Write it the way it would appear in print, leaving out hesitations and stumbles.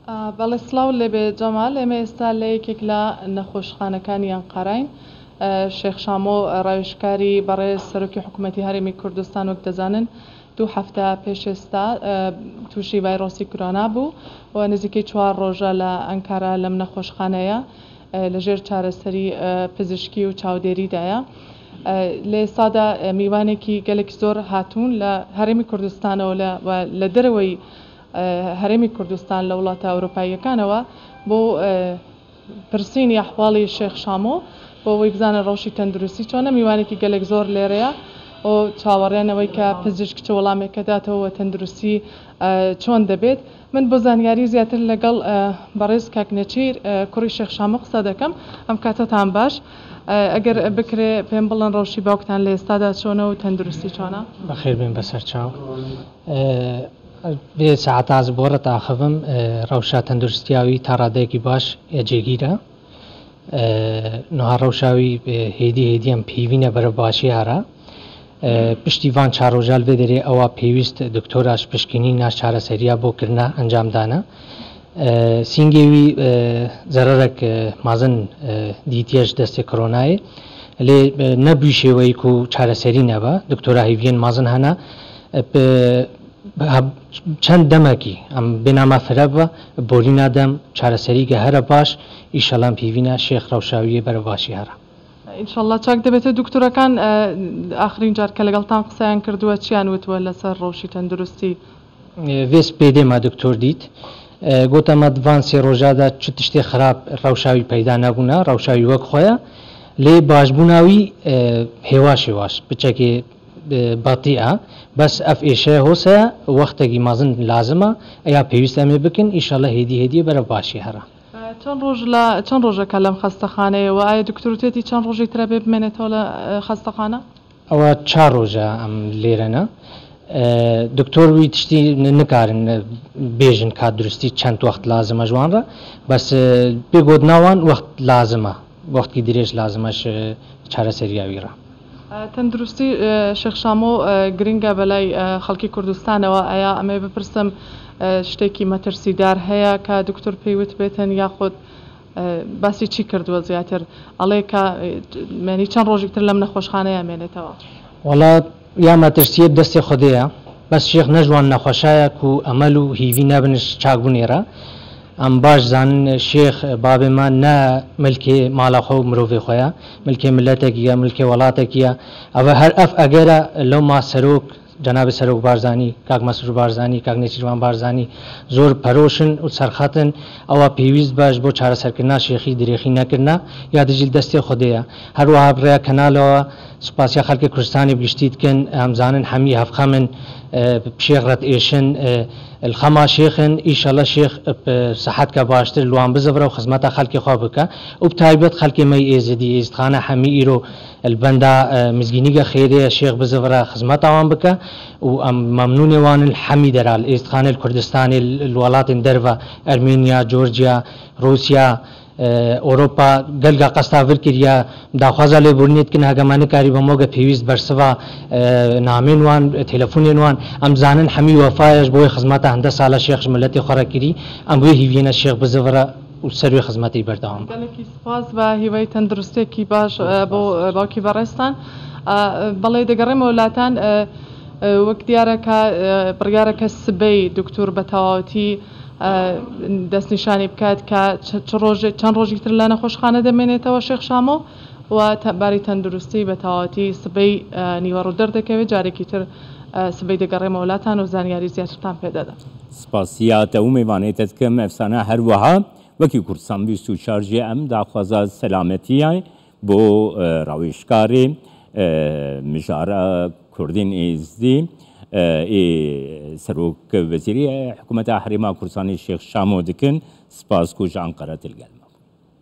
بەڵێ سڵاو لێبێ جەمال، ئێمە ئێستا لە یەکێک لە نەخۆشخانەکانی ئەنقەرەین. شێخ شامۆ ڕاوێژکاری بەڕێز سەرۆکی حکوومەتی هەرێمی کوردستان وەک دەزانن دوو هەفتە پێش ئێستا تووشی ڤایرۆسی کرۆنا بوو و نزیکەی چوار ڕۆژە لە ئەنکارا لەم نەخۆشخانەیە لەژێر چارەسەری پزیشکی و چاودێریدایە. لە ئێستادا میوانێکی گەلێکی زۆر هاتوون لە هەرێمی کوردستانەوە و لە دەرەوەی هەرێمی کوردستان لە وڵاتە ئەورۆپاییەکانەوە بۆ پرسینی ئەحواڵی شێخ شامۆ بۆ ئەوەی بزانن ڕەوشی تەندروستی چۆنە. میوانێکی گەلێک زۆر لێرەیە و چاوەڕێن ئەوەی کە پزیشک چ وەڵامێک داتەوە و تەندروستی چۆن دەبێت. من بۆ زانیاری زیاتر لەگەڵ بەڕێز کاک نێچیر کوڕی شێخ شامۆ قسە دەکەم. ئەم کاتەتان باش. ئەگەر بکرێ پێم بڵێن ڕەوشی باوکتان لە ئێستادا چۆنە و تەندروستی چۆنە؟ بەخێر بێن بەسەر چاو. بێ ساعەتا ez bo re diaxivim rewşa tenduristiya wî ta radeyekî baş ya cêgîr e. Niha rewşa wî hêdî hêdî em pêvîne berev başî here. Piştî van çar roja li vê derê ewa pêwîst doktora ji pişkinîna çareseriya bo kirina encam dane. Sîngê wî zererek mezin dîtiye ji destê koronayê. Lê ne bû şêweyî ku çareserî nebe, doktora hêviyên mezin hene. Çend demekî em bêna me fire be, borîna dem çareserî ge here baş, îşallah em pêvîna şêx rewşa wî yê berev başî here. ئینشەڵڵا چاک دەبێتەوە. دکتۆرەکان ئاخرین جار کە لەگەڵتان قسەیان کردووە چیان وتووە لەسەر ڕەوشی تەندروستی؟ ڤێ سپێدێ ما دکتۆر دیت گۆتە مە ڤان سێ ڕۆژادا چ تشتێ خراپ ڕەوشا وی پەیدا نەبوونە، ڕەوشا وی وەک خۆیە، لێ باشبوونا وی هێواش هێواش بچەکێ بەتیئە، بەس ئەف ئێشەیە هۆسەیە وەختێکی مەزن لازمە ئەیا پێویستە ئەمێ بکن، ئیشەڵڵا هێدی هێدیە بەرەو باشی هەرە. چەند ڕۆژ لە چەند ڕۆژەکە لەم خەستەخانەیە و ئایا دکتۆر وتێتی چەند ڕۆژی ترە بێ بمێنێتەوە لە خەستەخانە؟ ئەوە چار ڕۆژە ئەم لێرەنە دکتۆر وی تشتی نکارن بێژن کا دروستی چەند وەخت لازمە ژوان ڕە بەس پێ گۆتناوان وەخت لازمە وەختکی درێژ لازمەش چارەسەریا وی ڕە. تەندروستی شێخ شامۆ گرنگە بەلای خەڵکی کوردستانەوە، ئایا ئەمەوێ بپرسم شتێکی مەترسیدار هەیە کە دکتۆر پێی وتبێتن یاخود باسی چی کردووە زیاتر ئەڵێ کە مێنی چەند ڕۆژێک تر لەم نەخۆشخانەیە مێنێتەوە؟ وەڵا یا مەترسیە دەستێ خودێیە بەس شێخ نەژوان نەخۆشایە کو ئەمەل و هیڤی نەبنش چاک بونێرە ئەم باش زانن شێخ بابێ مە نە ملکێ ماڵە خۆ و مرۆڤێ خۆیە ملکێ ملەتەکیە ملکێ وەڵاتەکیە ئەڤە هەر ئەف ئەگەرە لەوما سەرۆک جەنابی سەرۆک بارزانی، کاک مەسرور بارزانی، کاک نێچیرڤان بارزانی زۆر پەرۆشن و سەرخەتن، ئەوە پێویست بە ژ بۆ چارەسەرکردنا شێخی درێخی نەکردنە یا دژیل دەستێ خودێیە. هەروەها بڕێیا کەنالەوە سوپاسیا خەلکێ کوردستانی بگشتی دکن، ئەم زانن هەمی هەڤخەمن شێخ رەت ئێشن الخەما شێخن، ئیشەڵە شێخ سەحەتکە باشتر لوان بزڤرە و خزمەتا خەلکێ خوە بکە و بتایبەت خەلکێ مەی ئێزدی ئێزدخانە هەمی ئیرۆ البەندا مزگینیگە خێرێە شێخ بزڤرە خزمەتا وان بکە و ئەم مەمنونێ وانن هەمی دەرال ئێزدخانەێل کوردستانێ الوەڵاتێن دەرڤە ئەرمینیا جۆرجیا روسیا ئۆرۆپا گەلگا قەستا ڤر کریە داخوازا لێبورنێ دکن هەگە مە نکاریبم وەگە پێویست بەرسڤا نامێن وان تەلەفونێن وان ئەم زانن هەمی وەفایەش بۆی خزمەتا هەندە سالە شێخ ملەتێ خوە کری ئەم بوێ هیڤیەنە شێخ بزڤرە و سەروێ خزمەتی بەردەوام بە. گەلەکی سوپاس بە هیوای تەندروستیەکی باش بۆ باوکی بەڕێزتان. بەڵێ دەگەڕێمەوە لاتان وەک دیارە کە بڕیارە کە سبەی دکتور بە تەواوەتی دەستنیشانی بکات کە چ ڕۆژێک چەند ڕۆژی تر لە نەخۆشخانە دەمێنێتەوە شێخ شامۆ و باری تەندروستی بە تەواوەتی سبەی نیوەڕۆ دەردەکەوێت جارێکی تر سبەی دەگەڕێمەوە لاتان و زانیاری زیاترتان پێ دەدەم. سپاسیا تە و مێوانەی تە دکەم ئەفسانە هەروەها وەکی کوردستان 24 ژێ ئەم داخوازا سەلامەتیای بۆ ڕاوێژکارێ مژارە کوردین ئێزدی ئێ سەرۆک وەزیری حکوومەتە هەرێما کوردستانی شێخ شامۆ دکن سپاس کو ژ ئەنقەرە تلگەل.